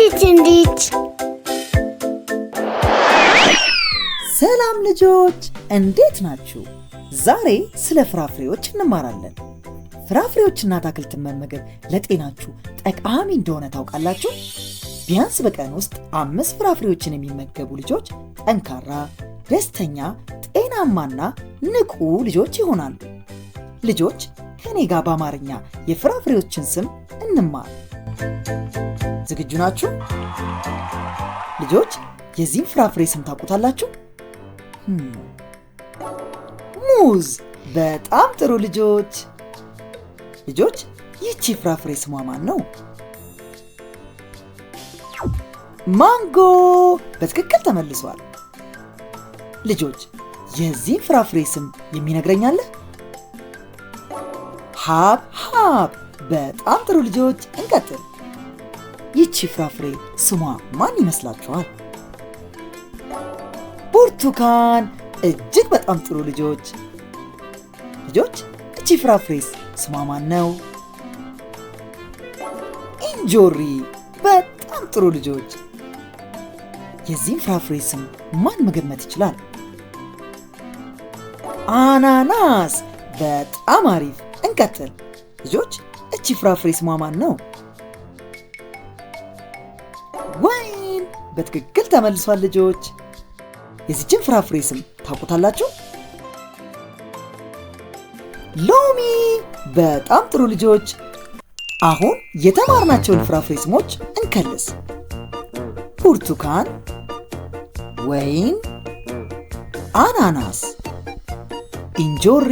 እንዴት እንዴት? ሰላም ልጆች፣ እንዴት ናችሁ? ዛሬ ስለ ፍራፍሬዎች እንማራለን። ፍራፍሬዎችና አትክልትን መመገብ ለጤናችሁ ጠቃሚ እንደሆነ ታውቃላችሁ? ቢያንስ በቀን ውስጥ 5 ፍራፍሬዎችን የሚመገቡ ልጆች ጠንካራ፣ ደስተኛ፣ ጤናማና ንቁ ልጆች ይሆናሉ። ልጆች፣ ከኔ ጋር በአማርኛ የፍራፍሬዎችን ስም እንማር። ዝግጁ ናችሁ? ልጆች፣ የዚህን ፍራፍሬ ስም ታውቁታላችሁ? ሙዝ። በጣም ጥሩ ልጆች። ልጆች፣ ይህቺ ፍራፍሬ ስሟ ማን ነው? ማንጎ። በትክክል ተመልሷል። ልጆች፣ የዚህን ፍራፍሬ ስም የሚነግረኝ አለ? ሀብ ሀብ። በጣም ጥሩ ልጆች፣ እንቀጥል። ይህቺ ፍራፍሬ ስሟ ማን ይመስላችኋል? ብርቱካን። እጅግ በጣም ጥሩ ልጆች። ልጆች፣ እቺ ፍራፍሬስ ስሟ ማን ነው? እንጆሪ። በጣም ጥሩ ልጆች። የዚህን ፍራፍሬ ስም ማን መገመት ይችላል? አናናስ። በጣም አሪፍ። እንቀጥል። ልጆች፣ እቺ ፍራፍሬ ስሟ ማን ነው? ወይን። በትክክል ተመልሷል ልጆች። የዚችን ፍራፍሬ ስም ታውቁታላችሁ? ሎሚ። በጣም ጥሩ ልጆች። አሁን የተማርናቸውን ፍራፍሬ ስሞች እንከልስ። ብርቱካን፣ ወይን፣ አናናስ፣ እንጆሪ፣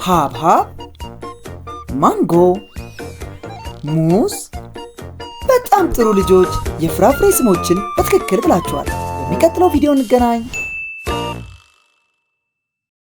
ሐብሐብ፣ ማንጎ፣ ሙዝ። በጣም ጥሩ ልጆች፣ የፍራፍሬ ስሞችን በትክክል ብላችኋል። በሚቀጥለው ቪዲዮ እንገናኝ።